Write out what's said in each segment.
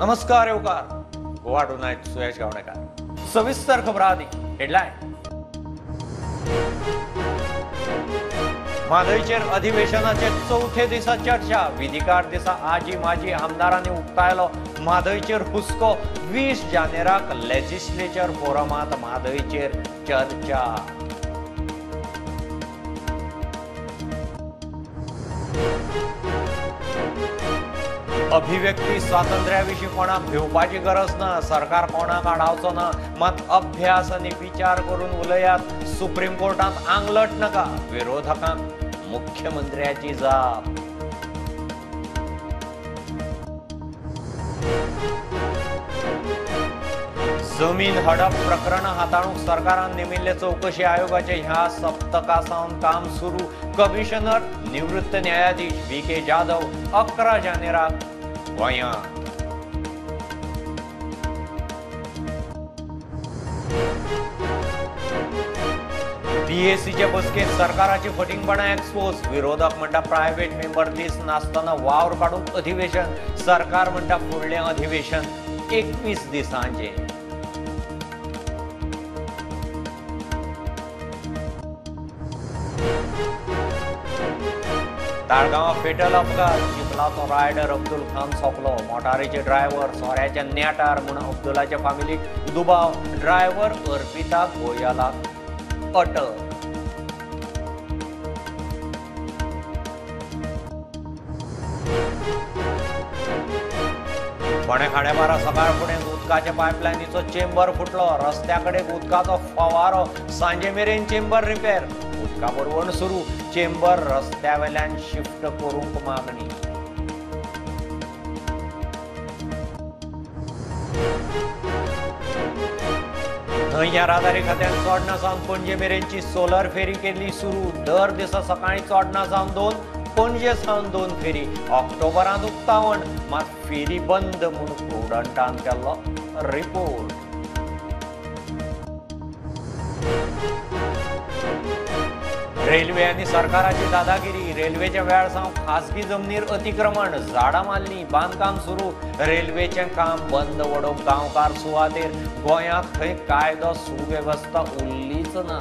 नमस्कार येवकार गोवा टुनायट सुयश गावणेकर. सविस्तर खबर आदी हेडलायन. म्हादयचेर अधिवेशनाचे चवथे दिसा चर्चा. विधिकार दिसा आजी माजी आमदारांनी उक्तायलो म्हादयचेर हुस्को. 20 जानेराक लेजिस्लेचर फोरमांत म्हादयचेर चर्चा. अभिव्यक्ती स्वातंत्र्याविशीं कोणाक भिवपाची गरज ना, सरकार कोणाक आडावचो ना, मात अभ्यास आनी विचार करून उलयात. सुप्रीम कोर्टांत आंगलट नाका, विरोधकांक मुख्यमंत्र्याची जाप. जमीन हडप प्रकरण हाताळूंक सरकारान नेमिल्ले चवकशी आयोगाचे ह्या सप्तका सावन काम सुरू. कमिशनर निवृत्त न्यायाधीश व्ही के जाधव 11 जानेराक गोंयांत. पीएसीचे बसकेंत सरकाराची फटींगपणां एक्सपोज. विरोधक म्हणटा प्रायव्हेट मेंबर दीस नासतना वावर काडूंक अधिवेशन. सरकार म्हणटा फुडलें अधिवेशन 21 दिसांचें. ताळगांवां फेटल अपघात. चिखलाचो रायडर अब्दुल खान सोंपलो. मोटारीचे ड्रायव्हर सोऱ्याच्या नेटार म्हूण अब्दुलाच्या फामिलीक दुबाव. ड्रायव्हर अर्पिता गोयालाक अटक. फोंडें खांडेपारा सकाळ फुडें उदकाच्या पायपलायनीचो चेंबर फुटलो. रस्त्या कडेन उदकाचो फवारो. सांजे मेरेन चेंबर रिपेर. उदका पुरवण सुरू. चेंबर रस्त्या वेल्यान शिफ्ट करूंक मागणी. न्हंय येरादारी खात्यान चोडणा सावन पणजे मेरेनची सोलर फेरी केली सुरू. दर दिसा सकाळीं चोडणा सावन 2, पणजे सावन 2 फेरी. ऑक्टोबरांत उक्तावण, मात फेरी बंद म्हूण प्रुडंटान केल्लो रिपोर्ट. रेल्वे आनी सरकाराची दादागिरी. रेल्वेच्या वेळ सावन खासगी जमनीर अतिक्रमण. झाडां मारली, बांदकाम सुरू. रेल्वेचें काम बंद वडोवंक गांवकार सुवातेर. गोंयांत थंय कायदो सुवेवस्था उरलीच ना.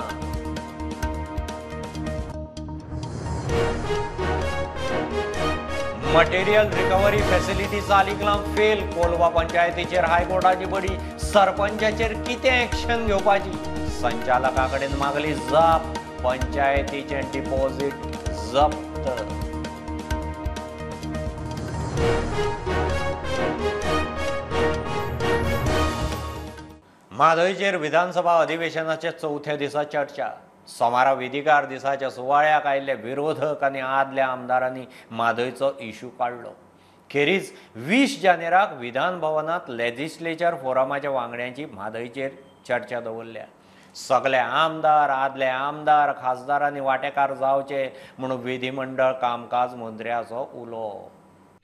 मटेरियल रिकव्हरी फॅसिलिटी चालीक लावंक फेल. कोलवा पंचायतीचेर हायकोर्टाची बडी. सरपंचाचेर कितें एक्शन घेवपाची? संचालका कडेन मागली जाप. पंचायतीचें डिपॉझिट जप्त. म्हादयचेर विधानसभा अधिवेशनाचे चवथ्या दिसा चर्चा. सोमारा विधिकार दिसाच्या सुवाळ्याक आयिल्ले विरोधक आनी आदल्या आमदारांनी म्हादयचो इशू काडलो. खेरीज 20 जानेराक विधान भवनांत लेजिस्लेचर फोरमाच्या वांगड्यांची म्हादयचेर चर्चा दवरल्या. सगळे आमदार, आदले आमदार, खासदारांनी वांटेकार जावचे म्हूण विधिमंडळ कामकाज मंत्र्याचो उलो.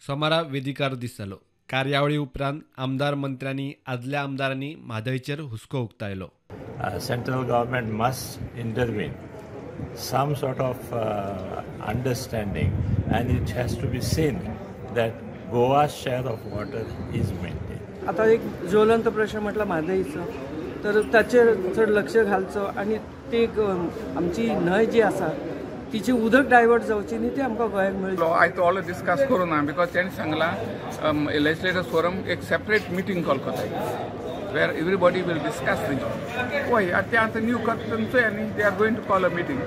सोमारा विधिकार दीस जालो. कार्यावळी उपरांत आमदार मंत्र्यांनी आदल्या आमदारांनी म्हादयचेर हुस्को उक्तायलो. Central government must intervene, some sort of understanding, and it has to be seen that Goa's share of water is maintained. आता एक ज्वलंत प्रश्न म्हटला म्हादयचो, तर ताचेर चड लक्ष घालचो आनी ते आमची न्हंय जी आसा तिची उदक डायवर्ट जावची न्ही, ते आमकां गोंयाक मेळचें. आयज ऑल डिस्कस करूं ना, because तेणें सांगलां लेजिस्लेटर फोरम एक सेपरेट मिटींग कॉल करता where everybody will discuss the पळय आतां ते आतां न्यू करता चोय न्ही, they are going to call a meeting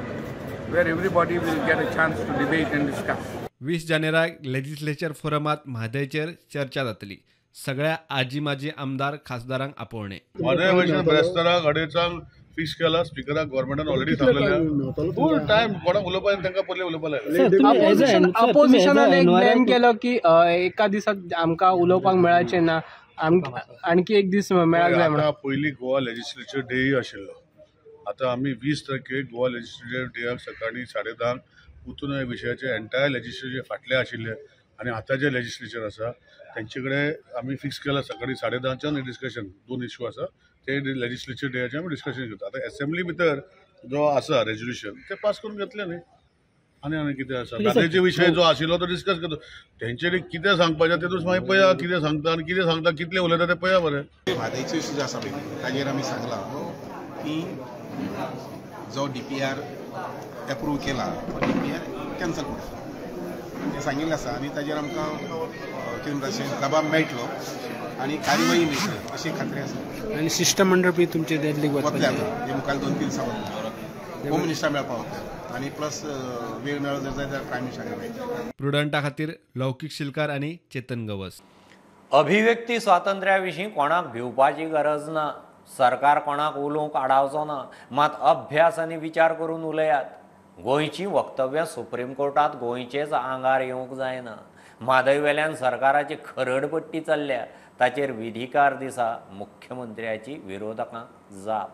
where everybody will get a chance to debate and discuss. 20 जानेराक legislature फोरमांत म्हादयचेर चर्चा जातली. सगळ्या आजी माजी आमदार खासदारांक आपोवणे. म्हादय विशय ब्रेस्ताराक अडेचांक फिक्स केला. स्पिकराक गव्हर्मेंटान ऑलरेडी सांगलेलें. फूल टायम कोणाक उलोवपाक तांकां पयलीं उलोवपाक लायलें. अपोजिशनान एक ब्लेम केलो की एका दिसात आमकां उलोवपाक मेळचें ना, आणखी एक दीस मेळाक जाय म्हणून. पयलीं गोवा लेजिस्लेचर डे आशिल्लो. आतां आमी 20 तारखेक गोवा लेजिस्लेचर डेयाक सकाळीं 10:30 उतून ह्या विशयाचे एंटायर लेजिस्लेचर फाटले आशिल्ले आनी आतां जे लेजिस्लेचर आसा तेंचे कडेन आमी फिक्स केला सकाळीं 10:30च्यान डिस्कशन. 2 इश्यू आसा ते लेजिस्लेचर डेयाचे आमी डिस्कशन घेता. आतां एसेंब्ली भितर जो आसा रेजोल्युशन ते पास करून घेतले न्ही. आनी आनी कितें आसा म्हादयचे विशय जो आशिल्लो तो डिस्कस करता. तेंच्यांनी कितें सांगपाचें तेतूच मागीर पळया कितें सांगता आनी कितें सांगता कितलें उलयता तें पळया बरें. म्हादयचो इशू जो आसा पळय ताजेर आमी सांगलां की जो DPR approve केला तो DPR cancel करचो तें सांगिल्लें आसा आनी ताजेर आमकां कितें म्हणटा अशें दबाव मेळटलो आनी कार्यवाही मेळटली अशी खात्री आसा. आनी शिश्टमंडळ बी तुमचे दिल्लीक वतलें आतां हे मुखार 2-3 दिसां वतलें, होम मिनिस्टर मेळपाक वतलें आनी प्लस वेळ मेळ्ळो जर जाय जाल्यार प्रायम मिनिस्टराक मेळटलें. प्रुडंटा खातीर लौकीक शिलकार आनी चेतन गवस. अभिव्यक्ती स्वातंत्र्या विशीं कोणाक भिवपाची गरज ना. सरकार कोणाक उलोवंक आडावचो ना, मात अभ्यास आनी विचार करून उलयात. गोंयची वक्तव्यां सुप्रीम कोर्टांत गोंयचेच आंगार येवंक जायना. म्हादय वेल्यान सरकाराची खरडपट्टी चल्ल्या ताचेर विधिकार दिसा मुख्यमंत्र्याची विरोधकांक जाप.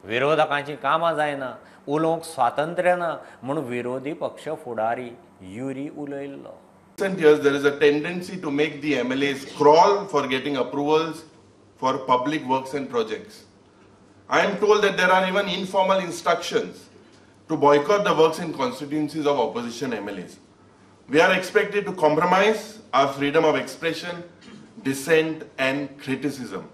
विरोधकांची कामां जायना, उलोवंक स्वातंत्र्य ना म्हूण विरोधी पक्ष फुडारी Yuri उलयल्लो. Recent years there is a tendency to make the MLAs crawl for getting approvals for public works and projects. I am told that there are even informal instructions to boycott the works in constituencies of opposition MLAs. We are expected to compromise our freedom of expression, dissent and criticism.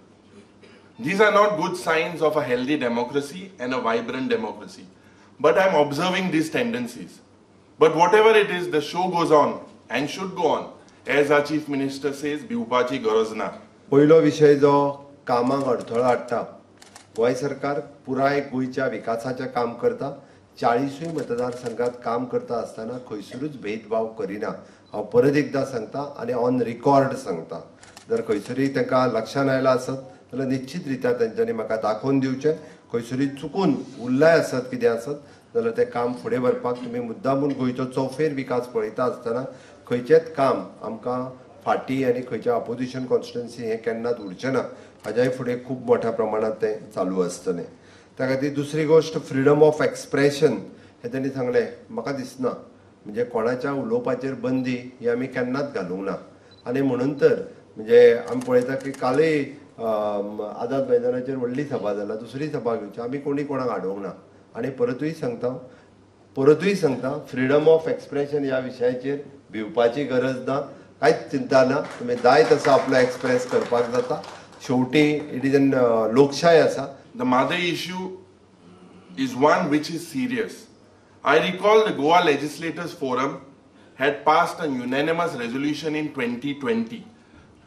These are not good signs of a healthy democracy and a vibrant democracy. But I am observing these tendencies. But whatever it is, the show goes on and should go on. As our Chief Minister says, भिवपाची गरज ना. पयलो विशय जो कामाक अडथळो हाडटा, गोंय सरकार पुराय गोंयच्या विकासाचें काम करता. 40 मतदारसंघात काम करता आसतना खंयसरूच भेदभाव करिना. हांव परत एकदां सांगता आनी ऑन रिकॉर्ड सांगता, जर खंयसरूय तांकां लक्षान आयलां आसत जाल्यार निश्चित रित्या तेंच्यांनी म्हाका दाखोवन दिवचें. खंयसरूय चुकून उरलाय आसत कितें आसत जाल्यार तें काम फुडें व्हरपाक तुमी मुद्दामून गोंयचो चौफेर विकास पळयता आसतना खंयचेंच काम आमकां फाटी आनी खंयच्या अपोजिशन कॉन्स्टिट्युएन्सी हें केन्नाच उरचें ना. हाज्याय फुडें खूब मोठ्या प्रमाणांत तें चालू आसतलें. त्या खातीर दुसरी गोश्ट फ्रिडम ऑफ एक्सप्रेशन हें तेणी सांगलें. म्हाका दिसना म्हणजे कोणाच्या उलोवपाचेर बंदी ही आमी केन्नाच घालूंक ना. आनी म्हणून तर म्हणजे आमी पळयता की कालय आझाद मैदानाचेर व्हडली सभा जाला, दुसरी सभा घेवची, आमी कोणी कोणाक आडोवंक ना. आनी परतूय सांगता फ्रिडम ऑफ एक्सप्रेशन ह्या विशयाचेर भिवपाची गरज ना, कांयच चिंता ना. तुमी जाय तसो आपलो एक्सप्रेस करपाक जाता. शेवटी it is an लोकशाय आसा. The Mhadei issue is one which is serious. I recall the Goa Legislators Forum had passed a unanimous resolution in 2020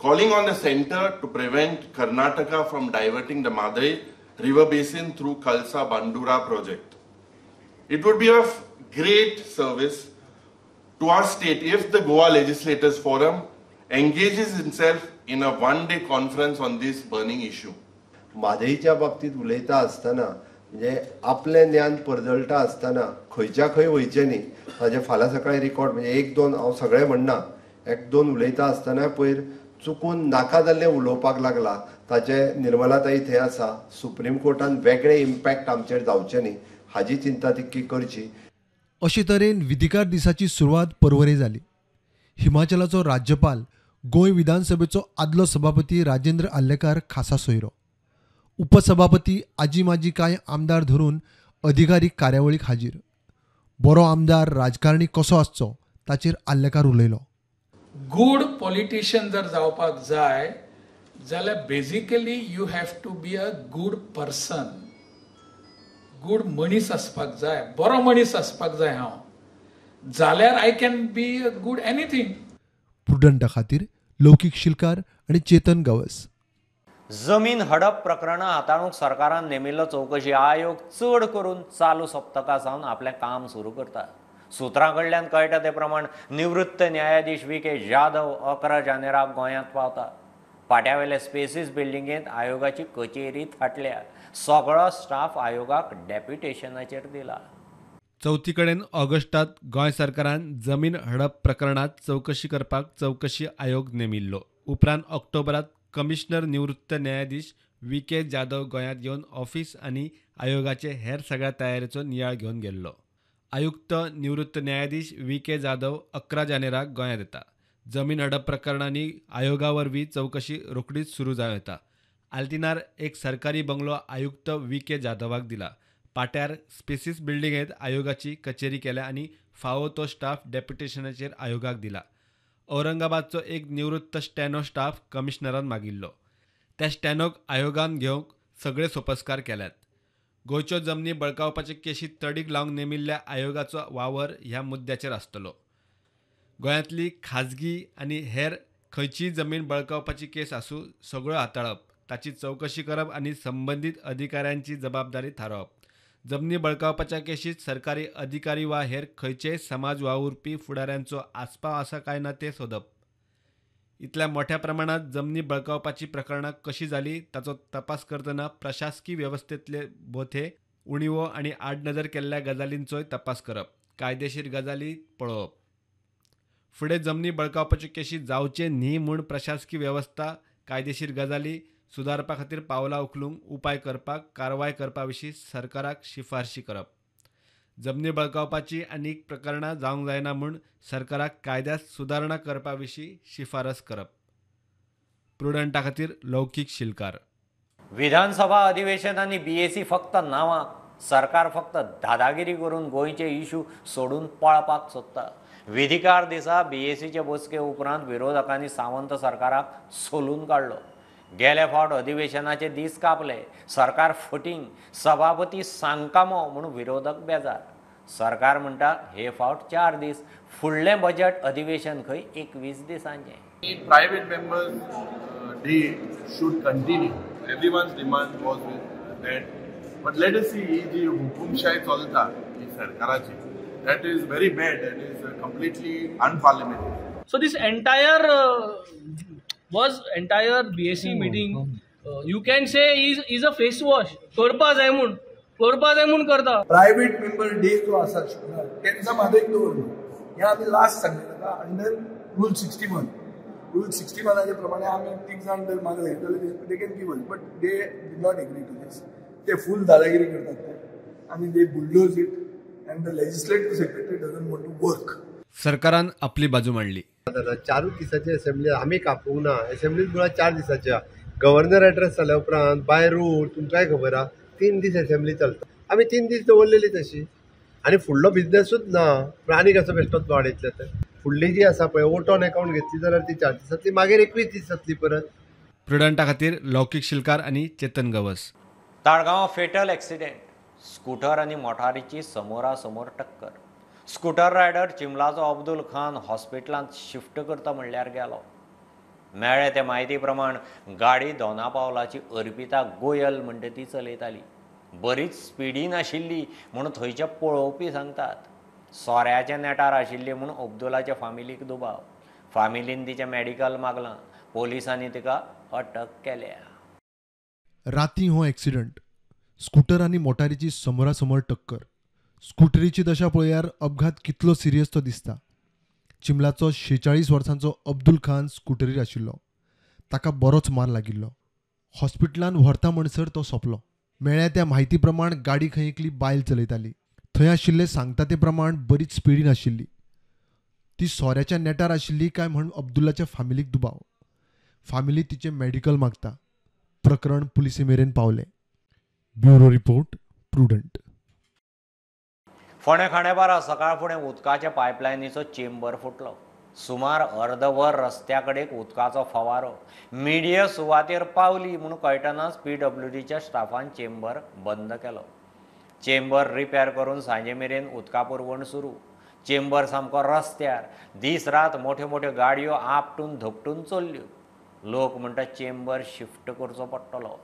calling on the centre to prevent Karnataka from diverting the Mhadei river basin through Kalsa Bandura project. It would be of great service to our state if the Goa Legislators Forum engages itself in a one-day conference on this burning issue. म्हादयच्या बाबतींत उलयता आसतना म्हणजे आपलें ज्ञान परजळटा आसतना खंयच्या खंय वयचें न्ही. ताजें फाल्यां सकाळीं रिकॉर्ड म्हणजे 1-2 हांव सगळें म्हणना, 1-2 उलयता आसतना पयर चुकून नाका जाल्लें उलोवपाक लागला. ताचें निर्मलाताई थंय आसा, सुप्रीम कोर्टान वेगळे इम्पॅक्ट आमचेर जावचें न्ही हाजी चिंता तितकी करची. अशे तरेन विधिकार दिसाची सुरवात परवरे जाली. हिमाचलाचो राज्यपाल, गोंय विधानसभेचो आदलो सभापती राजेंद्र आर्लेकार खासा सोयरो, उपसभापती आजी माजी कांय आमदार धरून अधिकारी कार्यावळीक हाजीर. बरो आमदार राजकारणी कसो आसचो ताचेर आर्लेकार उलयलो. गूड पॉलिटिशियन जर जावपाक जाय जाल्यार basically you have to be a good person. Good मनीस आसपाक जाय, बरो मनीस आसपाक जाय हांव, जाल्यार I can be a good anything. प्रुडंटा खातीर लौकीक शिलकार आनी चेतन गवस. जमीन हडप प्रकरणां हाताळूंक सरकारान नेमिल्लो चवकशी आयोग चड करून चालू सप्तका सावन आपलें काम सुरू करता. सुत्रां कडल्यान कळटा ते प्रमाण निवृत्त न्यायाधीश V.K. Jadhav 11 जानेराक गोंयांत पावता. पाट्यावेले स्पेसीस बिल्डिंगेंत आयोगाची कचेरी थाटल्या. सगळो स्टाफ आयोगाक डेप्युटेशनाचेर दिला. चवथी कडेन ऑगस्टात गोंय सरकारान जमीन हडप प्रकरणांत चवकशी करपाक चवकशी आयोग नेमिल्लो. उपरांत ऑक्टोबरात कमिशनर निवृत्त न्यायाधीश V.K. Jadhav गोंयांत येवन ऑफिस आनी आयोगाचे हेर सगळ्या तयारेचो नियाळ घेवन गेल्लो. आयुक्त निवृत्त न्यायाधीश V.K. Jadhav 11 जानेराक गोंयांत येता. जमीन हडप प्रकरणांनी आयोगा वरवीं चवकशी रोखडीच सुरू जावं येता. आल्तिनार एक सरकारी बंगलो आयुक्त V.K. जाधवाक दिला. पाट्यार स्पेसीस बिल्डिंगेंत आयोगाची कचेरी केल्या आनी फावो तो स्टाफ डेप्युटेशनाचेर आयोगाक दिला. औरंगाबादचो एक निवृत्त स्टॅनो स्टाफ कमिशनरान मागिल्लो. त्या स्टॅनोक आयोगान घेवंक सगळे सोपस्कार केल्यात. गोंयच्यो जमनी बळकावपाचे केशी तडीक लावंक नेमिल्ल्या आयोगाचो वावर ह्या मुद्द्याचेर आसतलो. गोंयांतली खाजगी आनी हेर खंयचीय जमीन बळकावपाची केस आसूं सगळ्यो हाताळप, ताची चवकशी करप आनी संबंदीत अधिकाऱ्यांची जबाबदारी थारावप. जमनी बळकावपाच्या केशीत सरकारी अधिकारी वा हेर खंयचेय समाज वावुरपी फुडाऱ्यांचो आस्पाव आसा काय ना तें सोदप. इतल्या मोठ्या प्रमाणात जमनी बळकावपाची प्रकरणां कशी जाली ताचो तपास करतना प्रशासकी वेवस्थेंतले बोथे, उणिवो आनी आडनदर केल्ल्या गजालींचोय तपास करप, कायदेशीर गजाली पळोवप. फुडें जमनी बळकावपाच्यो केशी जावचे न्ही म्हूण प्रशासकी वेवस्था, कायदेशीर गजाली सुदारपा खातीर पावलां उखलूंक उपाय करपाक, कारवाय करपा विशीं सरकाराक शिफारशी करप. जमनी बळकावपाची आनीक प्रकरणां जावंक जायना म्हूण सरकाराक कायद्यांत सुदारणा करपा विशीं शिफारस करप. प्रुडंटा खातीर लौकीक शिलकार. विधानसभा अधिवेशन आनी बीएसी फक्त नांवाक, सरकार फक्त दादागिरी करून गोंयचे इशू सोडून पळपाक सोदता. विधिकार दिसा बीएसीचे बसके उपरांत विरोधकांनी सावंत सरकाराक सोलून काडलो. गेले फावट अधिवेशनाचे दीस कापले, सरकार फटींग, सभापती सांकामो म्हणून विरोधक बेजार. सरकार म्हणटा हे फावट 4 दीस, फुडलें बजेट अधिवेशन खंय 21 दिसांचें. Private members day should continue. Everyone's demand was with that. But let us see ही जी हुकुमशाय चलता ही सरकाराची, that is very bad, that is completely unparliamentary. So this entire entire BAC meeting, you can say is a face wash. करपा जाय म्हूण करता. Private member day जो आसा शुक्रार तेंचा म्हादयक दवरलो. हें आमी लास्ट सांगलें ताका अंडर रूल 61. रूल 61 प्रमाणे आमी 3 जाण जर मागले जाल्यार they can give us, but they did not agree to this. ते फूल दादागिरी करतात ते आनी they bulldoze it and the legislative secretary doesn't want to work. सरकारान आपली बाजू मांडली. 4 दिसाची असेंब्ली आमी कापूंक ना. असेंब्लीच म्हळ्यार 4 दिसाची. गव्हर्नर एड्रेस जाल्या उपरांत बाय रूल तुमकांय खबर आहा 3 दीस असेंब्ली चलता. आमी 3 दीस दवरलेली तशी आनी फुडलो बिजनेसूच ना. पूण आनी कसो बेश्टोच वाडयतले तर फुडली जी आसा पळय वोट ऑन अकाउंट घेतली जाल्यार ती 4 दिसांतली, मागीर 21 दीस जातली परत. प्रुडंटा खातीर लौकीक शिलकार आनी Chetan Gawas. Taleigao fatal accident, scooter आनी मोटारीची समोरासमोर टक्कर. स्कूटर रायडर चिमलाचो अब्दुल खान हॉस्पिटलांत शिफ्ट करता म्हणल्यार गेलो. मेळ्ळे ते म्हायती प्रमाण गाडी दोना पावलाची अर्पिता गोयल म्हणटा ती चलयताली. बरीच स्पिडीन आशिल्ली म्हूण थंयचे पळोवपी सांगतात. सोऱ्याच्या नेटार आशिल्ली म्हूण अब्दुलाच्या फामिलीक दुबाव. फामिलीन तिचें मेडिकल मागलां. पोलिसांनी तिका अटक केल्या. राती हो एक्सिडंट. स्कूटर आनी मोटारीची समोरासमोर टक्कर. स्कुटरीची दशा पळयार अपघात कितलो सिरियस तो दिसता. चिमलाचो 46 वर्सांचो अब्दुल खान स्कुटरीर आशिल्लो. ताका बरोच मार लागिल्लो. हॉस्पिटलान व्हरता म्हणसर तो सोंपलो. मेळ्ळ्या त्या म्हायती प्रमाण गाडी खंय एकली बायल चलयताली. थंय आशिल्ले सांगता ते प्रमाण बरीच स्पिडीन आशिल्ली. ती सोऱ्याच्या नेटार आशिल्ली काय म्हण अब्दुलाच्या फामिलीक दुबाव. फामिली तिचें मेडिकल मागता. प्रकरण पुलिसे मेरेन पावलें. Bureau report, Prudent. फोंडें खांडेपारा सकाळ फुडें उदकाच्या पायपलायनीचो चेंबर फुटलो. सुमार अर्दवर रस्त्या कडेक उदकाचो फवारो. मिडिया सुवातेर पावली म्हूण कळटनाच पीडब्ल्यूडीच्या स्टाफान चेंबर बंद केलो. चेंबर रिपेर करून सांजे मेरेन उदका पुरवण सुरू. चेंबर सामको रस्त्यार. दीस रात मोठ्यो मोठ्यो गाडयो आपटून धपटून चल्ल्यो. लोक म्हणटा चेंबर शिफ्ट करचो पडटलो.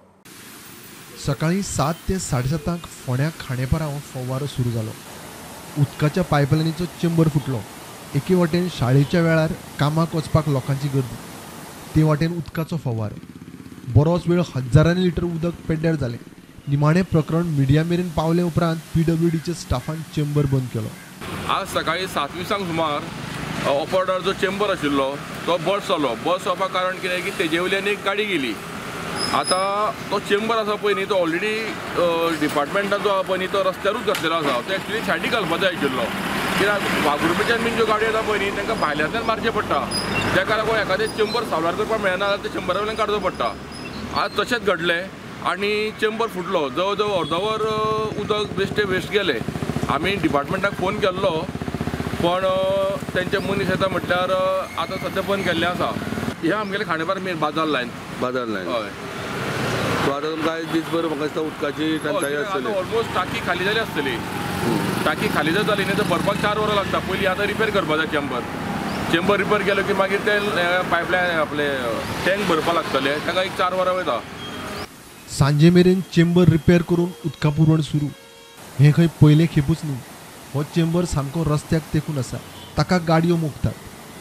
सकाळी 7 ते 7:30 फोंड्या खांडेपारा हो फवारो सुरू जालो. उदकाच्या पायपलायनीचो चेंबर फुटलो. एके वाटेन शाळेच्या वेळार कामाक वचपाक लोकांची गर्दी, ते वाटेन उदकाचो फवारो. बरोच वेळ हजारांनी लिटर उदक पेड्ड्यार जालें. निमाणें प्रकरण मिडिया मेरेन पावले उपरांत पीडब्ल्यूडीच्या स्टाफान चेंबर बंद केलो. आज सकाळी 7:20 सुमार ऑपरेटर जो चेंबर आशिल्लो तो बर्स्ट जालो. बर्स्ट जावपा कारण कितें की तेजे वयल्यान एक गाडी गेली. आतां तो चेंबर आसा पळय न्ही तो ऑलरेडी डिपार्टमेंटान जो आसा पळय न्ही तो रस्त्यारूच घातलेलो आसा. तो एक्चुली सायडीक घालपा जाय आशिल्लो. कित्याक वागुर्पेच्यान बीन ज्यो गाडयो येता पळय न्ही तांकां भायल्यांतल्यान मारचें पडटा. ताका लागून एखादें चेंबर साल्वार करपाक मेळना जाल्यार ते चेंबरा वयल्यान काडचो पडटा. आज तशेंच घडलें. आनी चेंबर फुटलो. जवळ जवळ अर्दवर उदक बेश्टे वेस्ट गेलें. आमी डिपार्टमेंटाक फोन केल्लो पण तेंचे मनीस येता म्हटल्यार आतां सद्या बंद केल्लें आसा. हें आमगेलें खांडेपार मेन बाजार लायन. बाजार लायन हय. सो आतां तुमकां आयज दीसभर म्हाका दिसता उदकाची टंचाई आसतली. ऑलमोस्ट टाकी खाली जाली आसतली. टाकी खाली जर जाली न्ही तर भरपाक 4 वरां लागता. पयलीं आतां रिपेर करपाक जाय चेंबर. चेंबर रिपेर केलो की मागीर ते पायपलायन आपले टँक भरपाक लागतले, ताका एक 4 वरां वयता. सांजे मेरेन चेंबर रिपेर करून उदका पुरवण सुरू. हें खंय पयले खेपूच न्हू. हो चेंबर सामको रस्त्याक तेंकून आसा. ताका गाडयो मोगतात.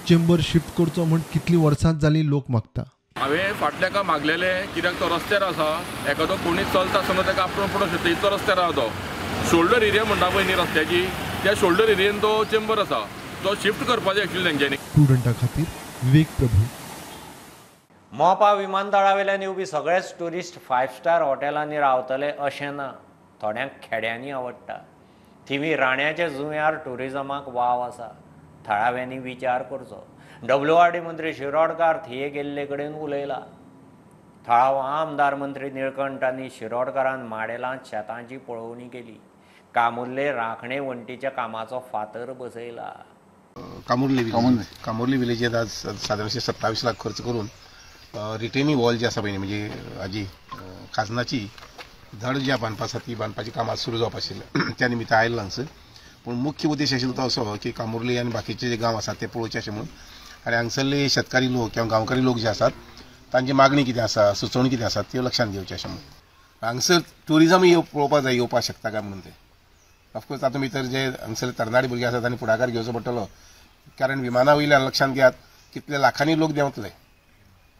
चेंबर शिफ्ट करचो म्हण कितलीं वर्सां जालीं लोक मागता. हांवें फाटल्या का मागलेलें कित्याक तो रस्त्यार आसा, एखादो कोणूय चलता आसतना ताका आपटून पडूंक शकता, इतलो रस्त्यार आसा तो. शोल्डर एरिया म्हणटा पळय न्ही रस्त्याची, त्या शोल्डर एरियेन तो चेंबर आसा, तो शिफ्ट करपाचें एक्चुअली तेंच्यांनी. प्रुडंटा खातीर विवेक प्रभू. मोपा विमानतळा वयल्यान येवपी सगळेच ट्युरिस्ट 5 स्टार हॉटेलांनी रावतले अशें ना. थोड्यांक खेड्यांनी आवडटा. थिवी राण्याच्या जुंव्यार ट्युरिजमाक वाव आसा. थळाव्यांनी विचार करचो. WRD मंत्री शिरोडकार थिये गेल्ले कडेन उलयला. थळावो आमदार मंत्री निळकंठ आनी शिरोडकारान माडेलांत शेतांची पळोवणी केली. कामुर्ले राखणे वण्टीच्या कामाचो फातर बसयला. कामुर्ली विलेजीत आज सादारणशे 27 लाख खर्च करून रिटेनिंग वॉल जी आसा पळय म्हणजे हाजी खाजनाची धड जी बांदपा आसा ती बांदपाची कामां सुरू जावपा आशिल्लें त्या निमित्तान आयलो हांगसर. पूण मुख्य उद्देश आशिल्लो तो असो की कामुर्ली आनी बाकीचे जे गांव आसात ते पळोवचे अशें म्हणून आनी हांगसरले शेतकारी लोक किंवा गांवकारी लोक जे आसात तांची मागणी कितें आसा, सुचोवणी कितें आसा त्यो लक्षांत घेवचे अशें म्हणून. हांगसर ट्युरिजम पळोवपाक जाय, येवपाक शकता काय म्हणून ते. ऑफकोर्स तातूंत भितर जे हांगसरले तरणाटे भुरगे आसात तांणी फुडाकार घेवचो पडटलो, कारण विमाना वयल्यान लक्षांत घेयात कितले लाखांनी लोक देंवतले.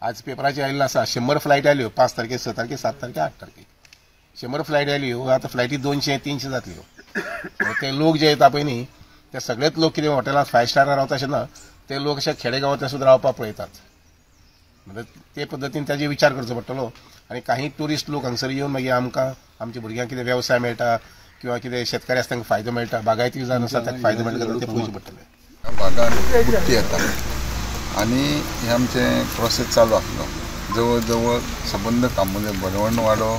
आज पेपराचेर आयिल्लो आसा 100 फ्लायट आयल्यो 5 तारखेर, 6 तारखेर, 7 तारखेर, 8 तारखेर 100 फ्लायट आयल्यो. आतां फ्लायटी 200-300 जातल्यो. ते लोक जे येता पळय न्ही ते सगळेच लोक कितें हॉटेलांत 5 स्टारार रावता अशें ना, ते लोक अशे खेडेगांवांत सुद्दां रावपाक पळयतात. म्हणजे ते पद्दतीन ताजेर विचार करचो पडटलो आनी काही ट्युरिस्ट लोक हांगसर येवन मागीर आमकां आमच्या भुरग्यांक कितें वेवसाय मेळटा किंवा कितें शेतकारी आसा तांकां फायदो मेळटा, बागायती जावन आसा ताका फायदो मेळटा जाल्यार ते पळोवचें पडटलें. भागान बुडटी येता आनी हे आमचें प्रोसेस चालू आसलो. जवळ जवळ सबंद कामुर्ले बरवणवाडो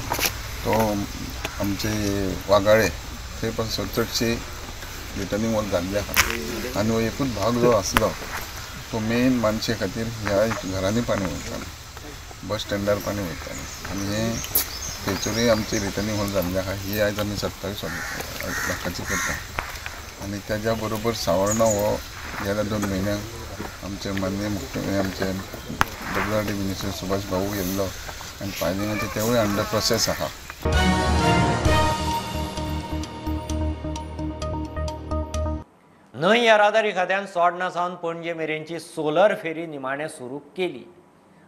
तो आमचे वागाळे थंय पासून चडशी रिटर्निंग वॉल जाल्ली आसा आनी हो एकूच भाग जो आसलो तो मेन मानशे खातीर ह्या घरांनी पाणी वयतालें, बस स्टँडार पाणी वयतालें आनी हें थंयसरूय आमची रिटर्निंग हॉल जाल्ली आसा. ही आयज आमी 27 लाखाची करता आनी तेज्या बरोबर सावर्णा हो गेल्या 2 म्हयन्यांक आमचे माननीय मुख्यमंत्री आमचे WRD minister Subhash भाऊ येयल्लो आनी पायलिंगाचे तेवूय अंडर प्रोसेस आसा. न्हंय येरादारी खात्यान चोडणा सावन पणजे मेरेनची सोलर फेरी निमाणें सुरू केली.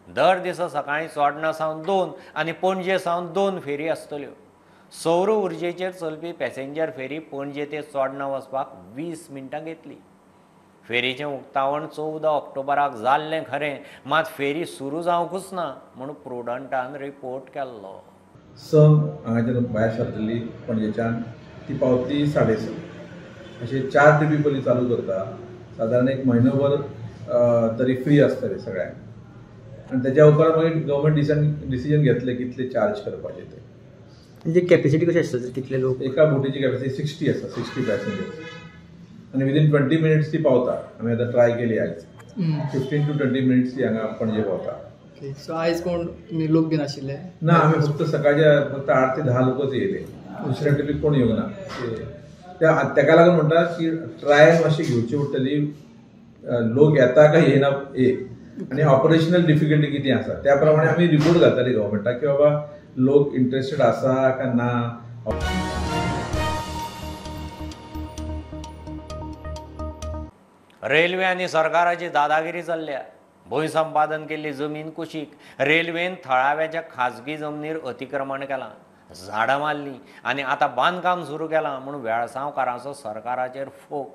दर दिसा सकाळीं चोडणा सावन 2 आनी पणजे सावन 2 फेरी आसतल्यो. सौर उर्जेचेर चलपी पॅसेंजर फेरी पणजे ते चोडणा वचपाक 20 मिनटां घेतली. फेरीचें उक्तावण 14 ऑक्टोबराक जाल्लें खरें, मात फेरी सुरू जावंकूच ना म्हूण प्रुडंटान रिपोर्ट केल्लो. 6 हांगाच्यान भायर सरतली पणजेच्यान ती पावतली 6:30 अशे 4 ट्रिपी पयलीं चालू करता. सादारण एक म्हयनोभर तरी फ्री आसतलें सगळ्यांक आनी तेज्या उपरांत मागीर गव्हर्मेंट डिसिजन घेतले कितले चार्ज करपाचे ते. म्हणजे कॅपेसिटी कशी आसता कितले लोक? एका बोटीची कॅपेसिटी 60 आसा, 60 पॅसेंजर्स आनी विदीन 20 मिनिट्स ती पावता. आमी आतां ट्राय केली आयज 15 to 20 minutes ती हांगा पणजे पावता. सो आयज कोण लोक बीन आशिल्ले ना, आमी फक्त सकाळच्या फक्त 8 ते 10 लोकच येयले, दुसऱ्या ट्रिपीक कोण येवंक ना. तेका लागून म्हणटा की ट्रायल मातशी घेवची पडटली, लोक येता काय येना एक आनी ऑपरेशनल डिफिकल्टी कितें आसा त्या प्रमाणे आमी रिपोर्ट घालतले गव्हर्मेंटाक की बाबा लोक इंट्रस्टेड आसा काय ना. रेल्वे आनी सरकाराची दादागिरी चल्ल्या. भूंय संपादन केल्ली जमीन कुशीक रेल्वेन थळाव्याच्या खाजगी जमनीर अतिक्रमण केलां, झाडां मारलीं आनी आतां बांदकाम सुरू केलां म्हूण वेळसांवकारांचो सरकाराचेर फोग.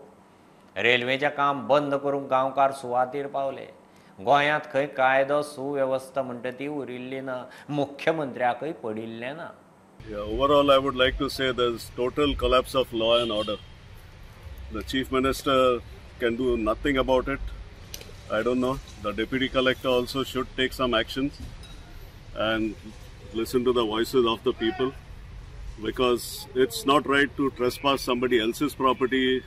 रेल्वेचें काम बंद करूंक गांवकार सुवातीर पावले. गोंयांत खंय कायदो सुवेवस्था म्हणटा ती उरिल्ली ना, मुख्यमंत्र्याकय पडिल्लें ना. Overall, I would like to say there is total collapse of law and order. The Chief Minister can do nothing about it. I don't know. The Deputy Collector also should take some actions. and listen to the voices of the people, because it's not right to trespass somebody else's property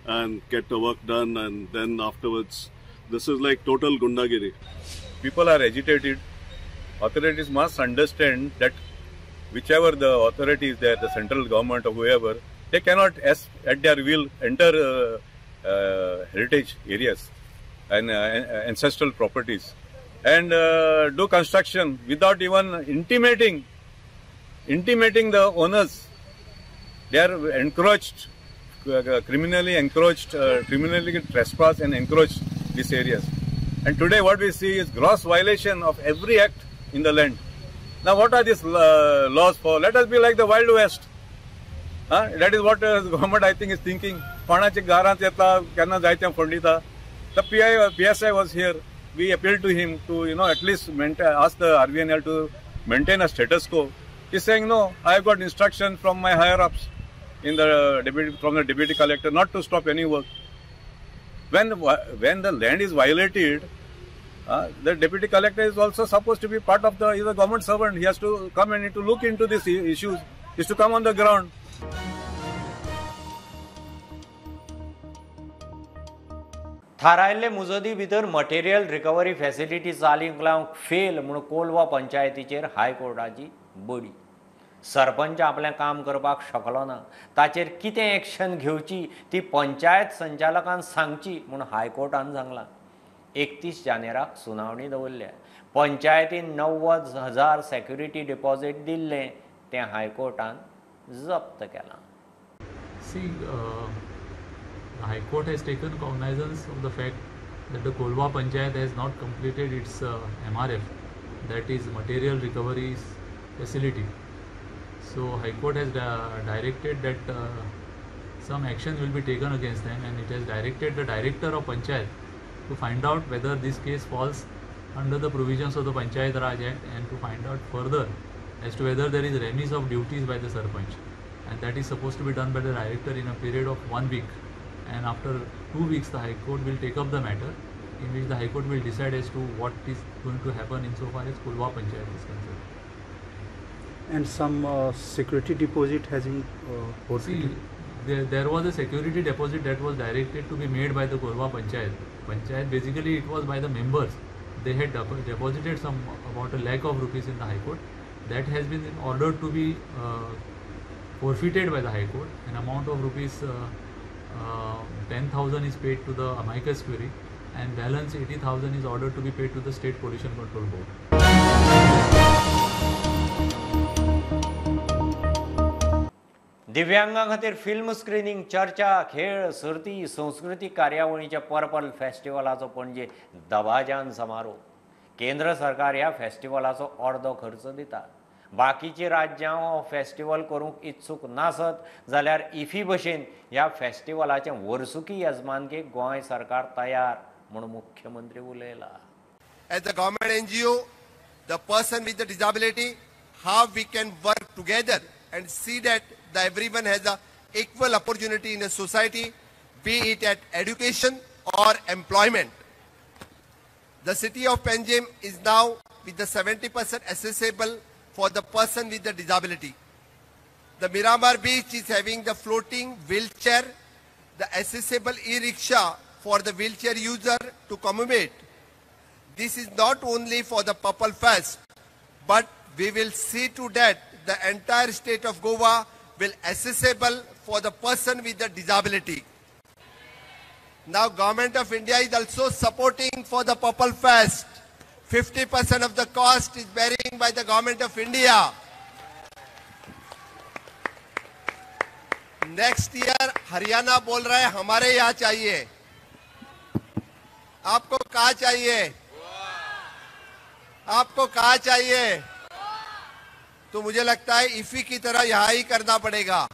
and get the work done, and then afterwards, this is like total gundagiri. People are agitated. Authorities must understand that whichever the authority is there, the central government or whoever, they cannot as at their will enter heritage areas and ancestral properties and do construction without even intimating the owners. They are encroached, criminally encroached, criminally trespass and encroached these areas. And today what we see is gross violation of every act in the land. Now what are these laws for? Let us be like the Wild West. That is what the government, I think, is thinking. The PSI was here. We appealed to him to, at least ask the RVNL to maintain a status quo. He's saying, no, I have got instruction from my higher-ups from the deputy collector not to stop any work. When the land is violated, the deputy collector is also supposed to be part of he's a government servant. He has to come and to look into these issues. He has to come on the ground. थारायल्ले मुजती भितर material recovery facility चालीक लावंक fail म्हूण कोलवा पंचायतीचेर हायकोर्टाची बडी. सरपंच आपलें काम करपाक शकलो ना, ताचेर कितें एक्शन घेवची ती पंचायत संचालकान सांगची म्हूण हायकोर्टान सांगलां. 31 जानेराक सुनावणी दवरल्या. पंचायतीन 90,000 सेक्युरिटी डिपॉझिट दिल्लें तें हायकोर्टान जप्त केलां. See, the High Court has taken cognizance of the fact that the Kolwa Panchayat has not completed its MRF, that is Material Recovery Facility. So High Court has directed that some action will be taken against them, and it has directed the director of Panchayat to find out whether this case falls under the provisions of the Panchayat Raj Act and to find out further as to whether there is remiss of duties by the Sarpanch. And that is supposed to be done by the director in a period of 1 week. And after 2 weeks, the High Court will take up the matter, in which the High Court will decide as to what is going to happen insofar as Kolwa Panchayat is concerned. And some security deposit has been forfeited. See, there was a security deposit that was directed to be made by the Kolwa Panchayat. Panchayat, basically it was by the members. They had deposited some about 1 lakh of rupees in the High Court. That has been ordered to be forfeited by the High Court. An amount of rupees 10,000 is paid to the amicus curiae, and balance 80,000 is ordered to be paid to the State Pollution Control Board. दिव्यांगां खातीर film screening, चर्चा, खेळ, सर्ती, संस्कृतीक कार्यावळीच्या purple फेस्टिवलाचो Panaji दबाज्यान समारोप. केंद्र सरकार ह्या फेस्टिवलाचो अर्दो खर्च दिता. बाकीची राज्यां हो फेस्टिवल करूंक इत्सूक नासत जाल्यार इफी भशेन ह्या फेस्टिवलाचे वर्सुकी येजमानकेक गोंय सरकार तयार म्हूण मुख्यमंत्री उलयला. As a government NGO, the person with the disability, how we can work together and see that the everyone has a equal opportunity in a society, be it at education or employment. The city of Panjim is now with the 70% accessible for the person with the disability. The Miramar Beach is having the floating wheelchair, the accessible e-rickshaw for the wheelchair user to commemorate. This is not only for the Purple Fest, but we will see to that the entire state of Goa will accessible for the person with the disability. Now Government of India is also supporting for the Purple Fest. 50% of the cost is bearing by the Government of India. Next year Haryana बोल रहा है हमारे यहाँ चाहिए. आपको कहाँ चाहिए? आपको कहाँ चाहिए? तो मुझे लगता है इफी की तरह यहाँ ही करना पड़ेगा.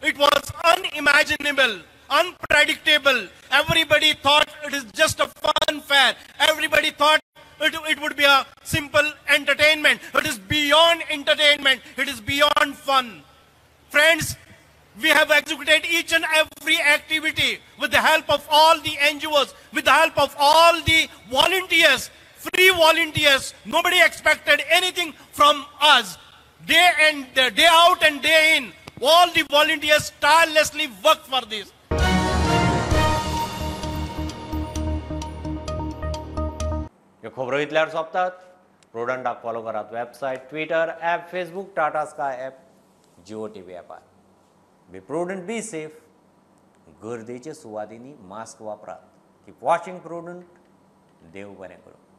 It was unimaginable, unpredictable. Everybody thought it is just a fun fair. Everybody thought it would be a simple entertainment. It is beyond entertainment. It is beyond fun. Friends, we have executed each and every activity with the help of all the NGOs, with the help of all the volunteers Free volunteers, nobody expected anything from us. Day and day out and day in, all the volunteers tirelessly worked for this. ह्यो खबरो इतल्यार सोंपतात. प्रुडंटाक follow करात website, Twitter app, Facebook, Tata Sky app, Jio TV ॲपार. Be prudent, be safe. गर्देचे सुवातींनी mask वापरात. Keep watching prudent. देव बरें करूं.